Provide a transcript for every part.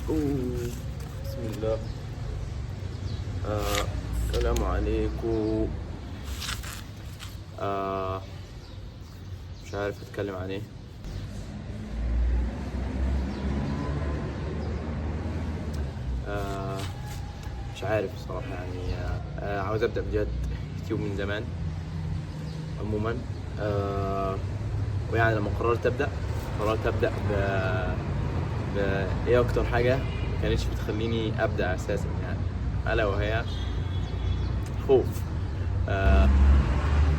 أوه. بسم الله. آه. السلام عليكم. آه. مش عارف اتكلم عن ايه. آه. مش عارف بصراحة يعني. عاوز ابدأ فيديوهات يوتيوب من زمان عموما. ويعني لما قررت ابدأ، قررت ابدأ ب ايه اكتر حاجة ما كانتش بتخليني ابدأ اساسا يعني، الا وهي خوف.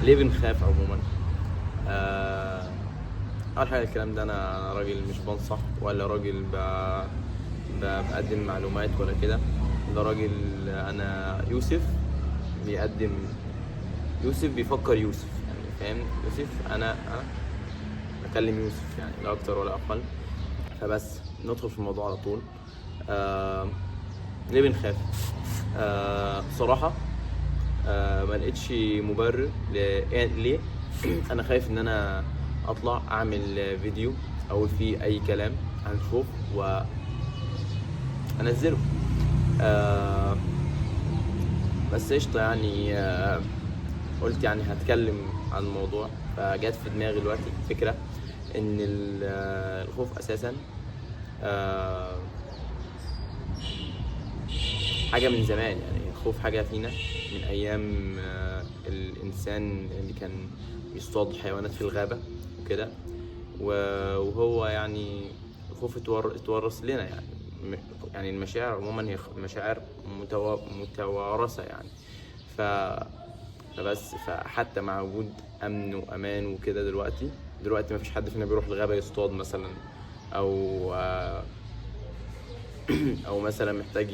ليه بنخاف عموما؟ اول حاجة الكلام ده انا راجل مش بنصح ولا راجل بقدم معلومات ولا كده، ده راجل انا يوسف بيقدم، يوسف بيفكر يوسف يعني، فاهم؟ يوسف انا بكلم يوسف يعني، لا اكتر ولا اقل. فبس ندخل في الموضوع على طول. ليه بنخاف؟ بصراحة، ما لقيتش مبرر ليه انا خايف ان انا اطلع اعمل فيديو اقول فيه اي كلام عن الخوف وانزله. بس قشطة يعني. قلت يعني هتكلم عن الموضوع، فجت في دماغي دلوقتي فكرة ان الخوف اساسا، حاجة من زمان يعني. الخوف حاجة فينا من أيام، الإنسان اللي كان بيصطاد حيوانات في الغابة وكده، وهو يعني الخوف اتورث لنا يعني. يعني المشاعر عموما هي مشاعر متوارثة يعني. فبس، فحتى مع وجود أمن وأمان وكده دلوقتي ما فيش حد فينا بيروح الغابة يصطاد مثلا، أو مثلا محتاج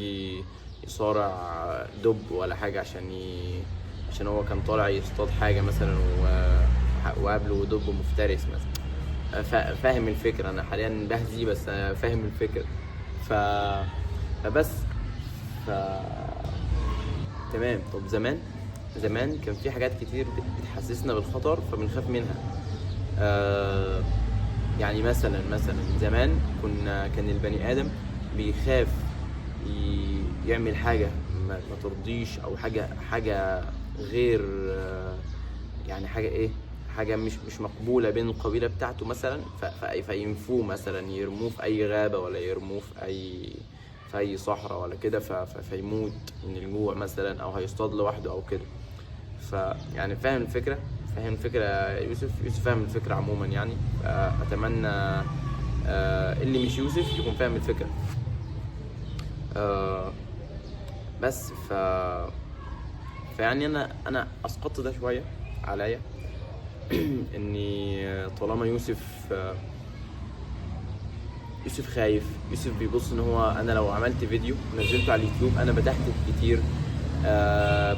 يصارع دب ولا حاجة عشان هو كان طالع يصطاد حاجة مثلا وقابله دب مفترس مثلا. فاهم الفكرة؟ أنا حاليا بهزي بس أنا فاهم الفكرة. فبس تمام. طب زمان كان في حاجات كتير بتحسسنا بالخطر فبنخاف منها. يعني مثلا زمان كان البني آدم بيخاف يعمل حاجة ما ترضيش، أو حاجة غير، يعني حاجة إيه، حاجة مش مقبولة بين القبيلة بتاعته مثلا، فينفوه مثلا، يرموه في أي غابة ولا يرموه في أي صحراء ولا كده، فيموت من الجوع مثلا، أو هيصطاد لوحده أو كده. يعني فاهم الفكرة؟ فاهم الفكرة يوسف؟ يوسف فاهم الفكرة عموما يعني. أتمنى، اللي مش يوسف يكون فاهم الفكرة. بس فيعني أنا أسقطت ده شوية عليا. إني طالما يوسف خايف، يوسف بيبص إن هو أنا لو عملت فيديو نزلته على اليوتيوب أنا بتحتك كتير،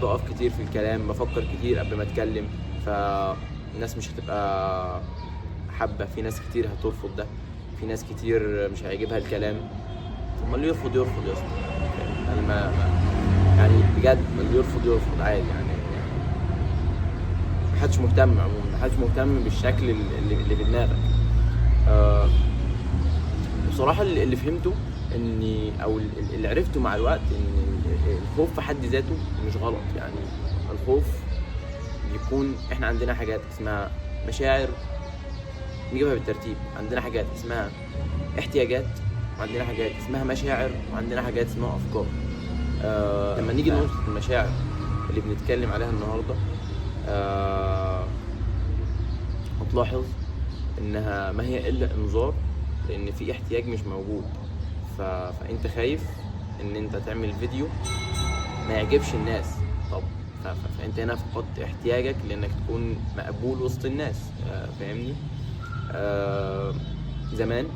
بقف كتير في الكلام، بفكر كتير قبل ما أتكلم، فالناس مش هتبقى حابة، في ناس كتير هترفض ده، في ناس كتير مش هيعجبها الكلام. طب ما اللي يرفض يرفض يا اسطى، أنا ما يعني بجد ما اللي يرفض يرفض عادي يعني، محدش مهتم عموما، محدش مهتم بالشكل اللي في دماغك. بصراحة اللي فهمته إني، أو اللي عرفته مع الوقت، إن الخوف في حد ذاته مش غلط يعني. الخوف بيكون، إحنا عندنا حاجات اسمها مشاعر، نجيبها بالترتيب، عندنا حاجات اسمها احتياجات، وعندنا حاجات اسمها مشاعر، وعندنا حاجات اسمها أفكار. لما نيجي نقول المشاعر اللي بنتكلم عليها النهاردة، هتلاحظ إنها ما هي إلا إنذار، لأن في احتياج مش موجود. فأنت خايف إن أنت تعمل فيديو ما يعجبش الناس. طب فأنت هنا فقدت احتياجك لأنك تكون مقبول وسط الناس. فاهمني؟ زمان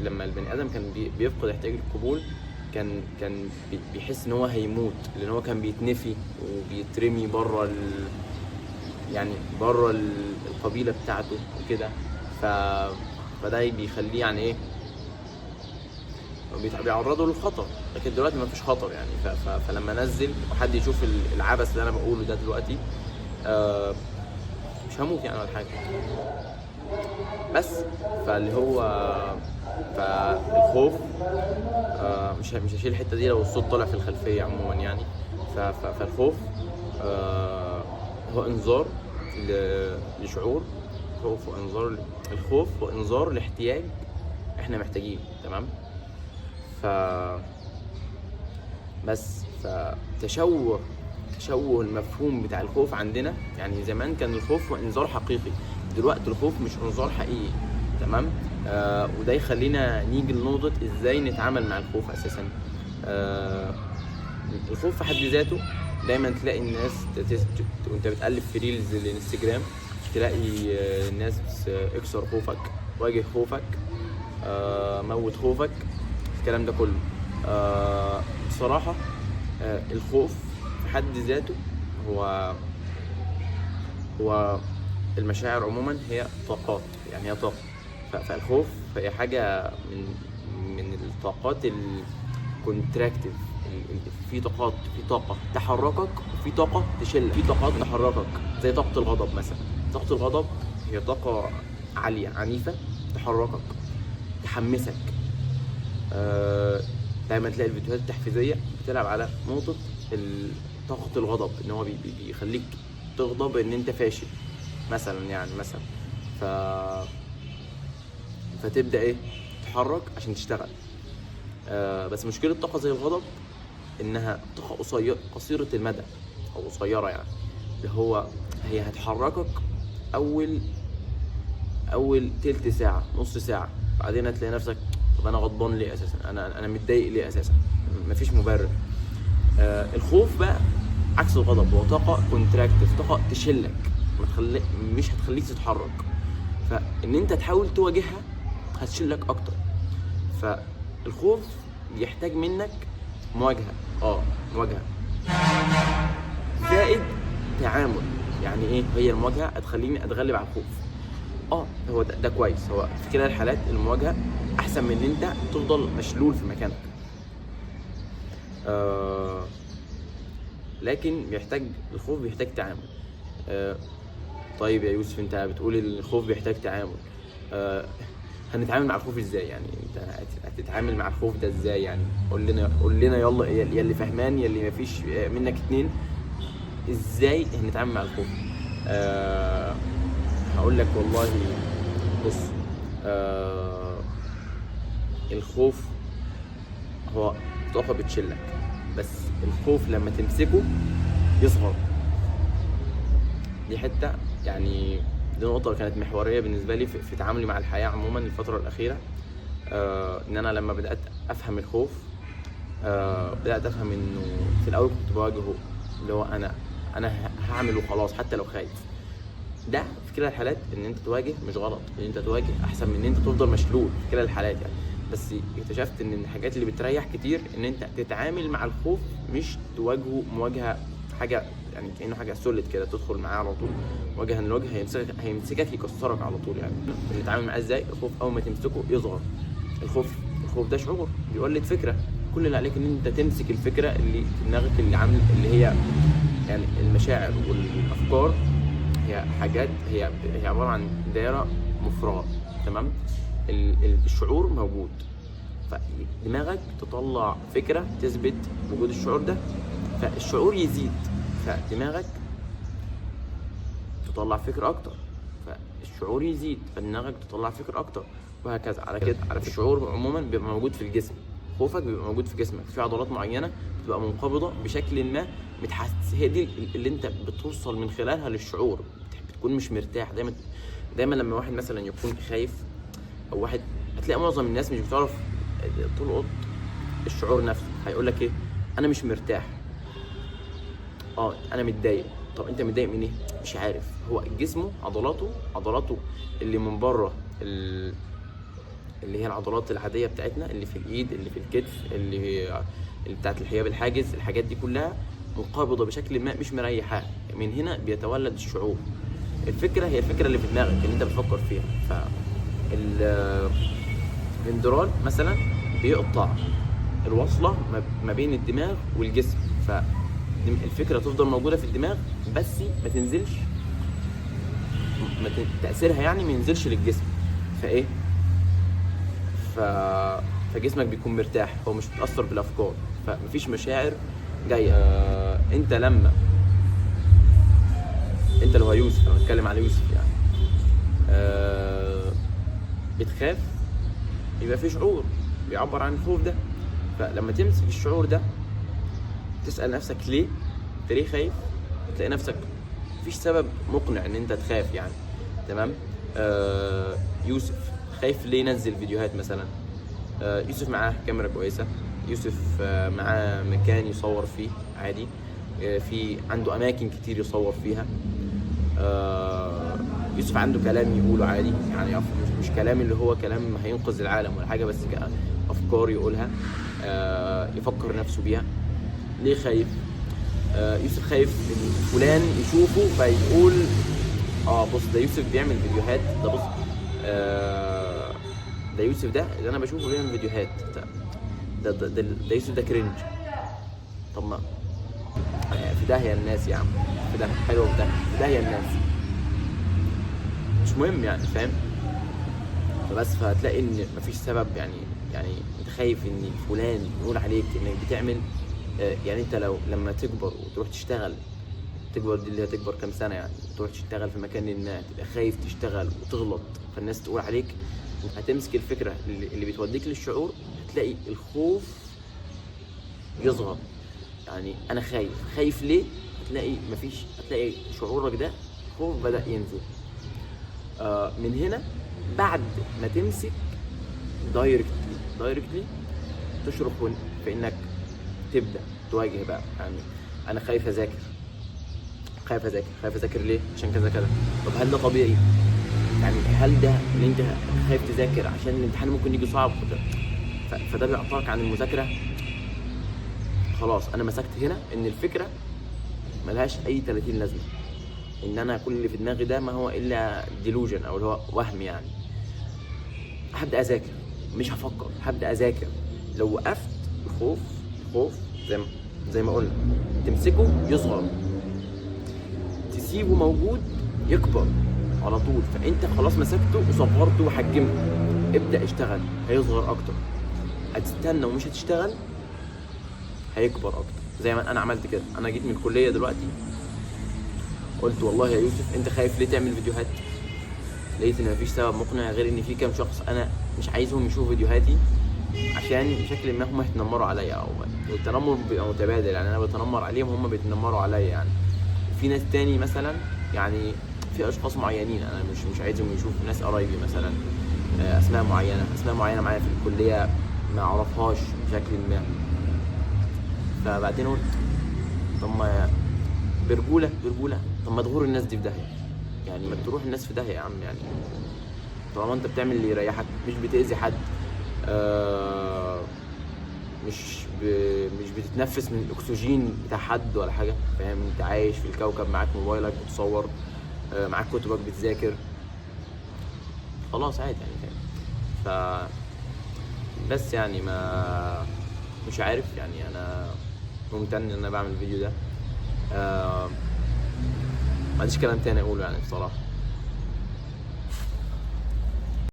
لما البني آدم كان بيفقد احتياج القبول، كان بيحس إن هو هيموت، لأن هو كان بيتنفي وبيترمي بره يعني بره القبيلة بتاعته وكده. فده بيخليه يعني إيه، بيعرضه للخطر. لكن دلوقتي ما فيش خطر يعني. فلما انزل وحد يشوف العبث اللي انا بقوله ده دلوقتي، مش هموت يعني ولا حاجة. بس فاللي هو فالخوف مش هشيل الحتة دي لو الصوت طلع في الخلفية عموما يعني. فالخوف هو انذار لشعور. خوف وانذار، الخوف وانذار لاحتياج احنا محتاجين، تمام؟ بس فتشوه، تشوه المفهوم بتاع الخوف عندنا. يعني زمان كان الخوف هو انذار حقيقي، دلوقتي الخوف مش انذار حقيقي، تمام؟ وده يخلينا نيجي لنقطة ازاي نتعامل مع الخوف اساسا. الخوف في حد ذاته دايما تلاقي الناس وانت بتقلب في reels الانستجرام تلاقي الناس اكسر خوفك، واجه خوفك، موت خوفك، الكلام ده كله. بصراحة الخوف في حد ذاته هو المشاعر عموما هي طاقات، يعني هي طاقة. فالخوف هي حاجة من الطاقات ال contractive، في طاقات، في طاقة تحركك وفي طاقة تشلك، في طاقات تحركك زي طاقة الغضب مثلا. طاقة الغضب هي طاقة عالية عنيفة تحركك تحمسك. دايما تلاقي الفيديوهات التحفيزية بتلعب على نقطة طاقة الغضب، ان هو بيخليك تغضب ان انت فاشل مثلا، يعني مثلا فتبدأ ايه؟ تتحرك عشان تشتغل. بس مشكلة طاقة زي الغضب انها طاقة قصيرة المدى او قصيرة، يعني اللي هو هي هتحركك اول تلت ساعة نص ساعة، بعدين هتلاقي نفسك طب انا غضبان ليه اساسا، انا متضايق ليه اساسا، مفيش مبرر. الخوف بقى عكس الغضب، هو طاقة contractive، طاقة تشلك، مش هتخليك تتحرك، فان انت تحاول تواجهها هتشلك اكتر. فالخوف بيحتاج منك مواجهة، مواجهة زائد تعامل. يعني ايه هي المواجهة؟ هتخليني اتغلب على الخوف. هو ده كويس، هو في كلا الحالات المواجهة احسن من ان انت تفضل مشلول في مكانك. لكن الخوف بيحتاج تعامل. طيب يا يوسف انت بتقول الخوف بيحتاج تعامل، هنتعامل مع الخوف ازاي؟ يعني انت هتتعامل مع الخوف ده ازاي؟ يعني قول لنا يلا، يا اللي فهمان، يا اللي مفيش منك اتنين، ازاي هنتعامل مع الخوف؟ هقول لك والله بص، الخوف هو طاقة بتشلك، بس الخوف لما تمسكه يصغر. دي حتة يعني دي نقطة كانت محورية بالنسبة لي في تعاملي مع الحياة عموما الفترة الأخيرة. إن أنا لما بدأت أفهم الخوف، بدأت أفهم إنه في الأول كنت بواجهه اللي هو أنا هعمل وخلاص حتى لو خايف. ده في كلا الحالات إن أنت تواجه مش غلط، إن أنت تواجه أحسن من إن أنت تفضل مشلول في كلا الحالات يعني. بس اكتشفت إن الحاجات اللي بتريح كتير إن أنت تتعامل مع الخوف، مش تواجهه مواجهة حاجة يعني كأنه حاجة سوليد كده تدخل معاه على طول وجها لوجه، هيمسكك يكسرك على طول. يعني بنتعامل معاه ازاي؟ الخوف اول ما تمسكه يصغر. الخوف ده شعور بيولد فكرة، كل اللي عليك ان انت تمسك الفكرة اللي في دماغك، اللي عامل اللي هي يعني المشاعر والافكار هي حاجات، هي عبارة عن دايرة مفرغة، تمام؟ الشعور موجود، فدماغك تطلع فكرة تثبت وجود الشعور ده، فالشعور يزيد، فدماغك تطلع فكرة أكتر، فالشعور يزيد، فدماغك تطلع فكرة أكتر، وهكذا. على كده على الشعور عموما بيبقى موجود في الجسم، خوفك بيبقى موجود في جسمك، في عضلات معينة بتبقى منقبضة بشكل ما بتحس، هي دي اللي انت بتوصل من خلالها للشعور، بتكون مش مرتاح دايما. دايما لما واحد مثلا يكون خايف او واحد، هتلاقي معظم الناس مش بتعرف تلقط الشعور نفسه، هيقول لك ايه؟ انا مش مرتاح، انا متضايق. طب انت متضايق من ايه؟ مش عارف. هو جسمه عضلاته اللي من بره، اللي هي العضلات العادية بتاعتنا، اللي في الايد، اللي في الكتف، اللي بتاعت الحجاب الحاجز، الحاجات دي كلها منقبضه بشكل ما مش مريحاه، من هنا بيتولد الشعور. الفكرة هي الفكرة اللي في دماغك اللي انت بتفكر فيها. ف الاندرال مثلا بيقطع الوصلة ما بين الدماغ والجسم، فالفكرة تفضل موجودة في الدماغ بس ما تنزلش، ما تاثيرها يعني ما ينزلش للجسم. فايه؟ ف ف... فجسمك بيكون مرتاح، هو مش متاثر بالافكار، فمفيش مشاعر جاية. انت لما انت اللي هو يوسف، انا بتكلم على يوسف يعني، بتخاف، يبقى في شعور بيعبر عن الخوف ده. فلما تمسك الشعور ده تسأل نفسك ليه، انت ليه خايف، تلاقي نفسك مفيش سبب مقنع ان انت تخاف يعني. تمام. يوسف خايف ليه ينزل فيديوهات مثلا؟ يوسف معاه كاميرا كويسة، يوسف معاه مكان يصور فيه عادي، في عنده اماكن كتير يصور فيها، يوسف عنده كلام يقوله عادي يعني، مش كلام اللي هو كلام هينقذ العالم ولا حاجة، بس افكار يقولها، يفكر نفسه بيها. ليه خايف؟ يوسف خايف ان فلان يشوفه فيقول بص ده يوسف بيعمل فيديوهات، ده بص، ده يوسف ده اللي انا بشوفه بيعمل فيديوهات، ده يوسف ده cringe. طب ما في داهية الناس يا عم، في داهية، حلوة في داهية، في داهية الناس، مش مهم يعني، فاهم؟ فبس فهتلاقي ان مفيش سبب يعني انت خايف ان فلان يقول عليك انك بتعمل، يعني انت لو لما تكبر وتروح تشتغل، تكبر دي اللي هتكبر كام سنة يعني، تروح تشتغل في مكان ما، تبقى خايف تشتغل وتغلط فالناس تقول عليك. هتمسك الفكرة اللي بتوديك للشعور، هتلاقي الخوف يصغر. يعني انا خايف، خايف ليه؟ هتلاقي مفيش، هتلاقي شعورك ده خوف بدأ ينزل. من هنا بعد ما تمسك directly تشرح في انك تبدأ تواجه بقى. يعني انا خايف اذاكر، خايف اذاكر، خايف اذاكر ليه؟ عشان كذا كذا. طب هل ده طبيعي؟ يعني هل ده اللي انت خايف تذاكر عشان الامتحان ممكن يجي صعب، فده بيعطلك عن المذاكرة؟ خلاص انا مسكت هنا ان الفكرة ملهاش اي 30 لازمة، ان انا كل اللي في دماغي ده ما هو الا delusion او اللي هو وهم يعني. هبدأ اذاكر، مش هفكر، هبدأ اذاكر. لو وقفت الخوف، الخوف زي ما قلنا تمسكه يصغر، تسيبه موجود يكبر على طول. فانت خلاص مسكته وصغرته وحجمته، ابدأ اشتغل، هيصغر اكتر. هتستنى ومش هتشتغل هيكبر اكتر. زي ما انا عملت كده، انا جيت من الكلية دلوقتي قلت والله يا يوسف انت خايف ليه تعمل فيديوهات؟ لقيت ان مفيش سبب مقنع غير ان في كام شخص انا مش عايزهم يشوفوا فيديوهاتي عشان بشكل ما هم يتنمروا عليا، او والتنمر بيبقى متبادل، يعني انا بتنمر عليهم هم بيتنمروا عليا يعني. وفي ناس تاني مثلا، يعني في اشخاص معينين انا مش عايزهم يشوفوا، ناس قرايبي مثلا، اسماء معينة، اسماء معينة معايا في الكلية ما اعرفهاش بشكل ما. فبعدين قلت طب ما برجوله، طب ما تغور الناس دي في داهية يعني، ما تروح الناس في داهية يا عم يعني. طالما انت بتعمل اللي يريحك، مش بتأذي حد، مش بتتنفس من الاكسجين بتاع حد ولا حاجة، فاهم؟ انت عايش في الكوكب، معاك موبايلك بتصور، معاك كتبك بتذاكر، خلاص عادي يعني، فاهم؟ بس يعني ما مش عارف يعني، انا ممتن ان انا بعمل الفيديو ده، ما عنديش كلام تاني اقوله يعني بصراحة.